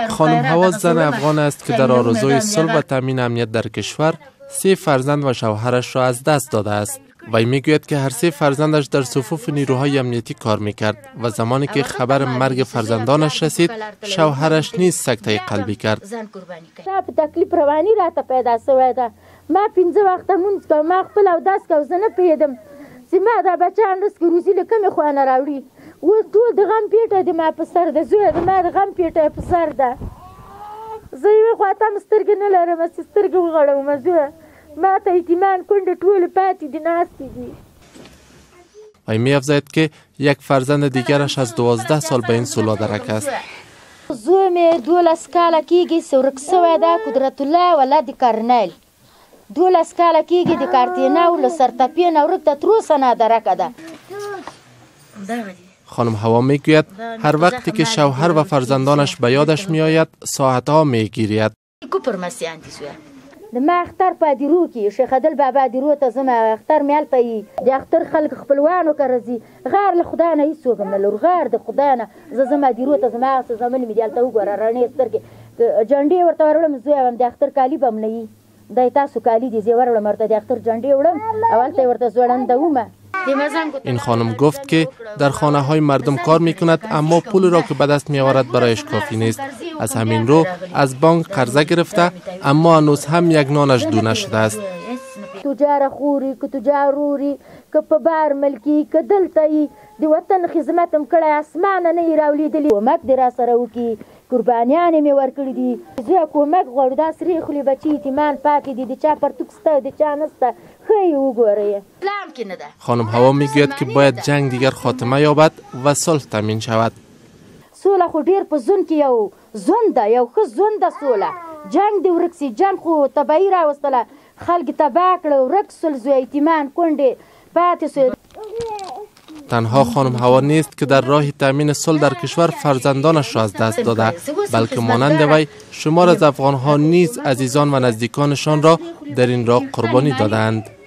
خانم هوا زن افغان است که در آرزوی صلح و تامین امنیت در کشور 3 فرزند و شوهرش را از دست داده است. وی میگوید که هر 3 فرزندش در صفوف نیروهای امنیتی کار میکرد و زمانی که خبر مرگ فرزندانش رسید شوهرش نیز سکته قلبی کرد. تکلیف روانی راته پیدا شوی ده. ما 5 وخته مونځ کوم، ما خپل اودس کوم، زه نه پوهېدم چې ما دا بچیان رزق روزي له کومې خوا نه راوړي. اوس ټول د غم پیټه د ما په سر ده، زویه د ما د غم پیټه په سر ده. زه یوې خوا ته هم سترګې نه لرم چې سترګې وغړوم. زویه ما ته یتیمان کونډې ټولې پاتې دي، ناستې دي. وی می‌افزاید که یک فرزند دیگرش از 12 سال به این سو لادرک است. زوی مې 12 کاله کېږي چې ورک سوی ده، قدرت الله ولا د کرنیل. 12 کاله کېږي د کارتینا او له سرتپې نه ورک ده، تر اوسه نادرکه ده. خانم هوا میگوید هر وقتی که شوهر و فرزندانش به یادش میآید ساعتها میگیرید. د ما اختر په هدیرو کې شیخ عادل بابا هدیرو ته ځم، اختر مې هلته وي. د اختر خلک خپلوانو کره ځي، غار له خدای نه هېڅوک هم نه لرو، غار د خدای نه. زه ځم هدیرو ته، زما هغه څه زامن مې دي هلته وګوره، رڼې سترګې جنډې ورته وروړم. زوی هم د اختر کالي به هم نه وي، دی تاسو کالي دي، زه یې وروړم ورته، د اختر جنډې وړم او هلته یې ورته ځوړندومه. این خانم گفت که در خانه های مردم کار می کند اما پول را که به دست می آورد برایش کافی نیست. از همین رو از بانک قرضه گرفته اما هنوز هم یک نانش دو نشده است. تجار خوری که تجار روری که په بار ملکی که دلته یې د وطن خدمت هم کړی، اسمانه نه یې راولیدلی. کمک دې راسره وکړي، قربانیانې مې ورکړي دي. زه کمک غواړو، دا سرې خولې بچي یتیمان پاتې دي، د چا پرتوک شته د چا نشته، ښه یې وګورئ. خانم هوا میگوید که باید جنگ دیگر خاتمه یابد و صلح تامین شود. سوله خو ډېر په ژوند کې یو ژوند ده، یو ښه ژوند ده سوله. جنگ دې ورک سي، جنگ خو تباهي راوستله، خلک تباه کړه، ورک سول، زوی یتیمان کونډې پاتې سوې. تنها خانم هوا نیست که در راه تامین صلح در کشور فرزندانش را از دست داده، بلکه مانند وی شمار از افغانها نیز عزیزان و نزدیکانشان را در این راه قربانی دادند.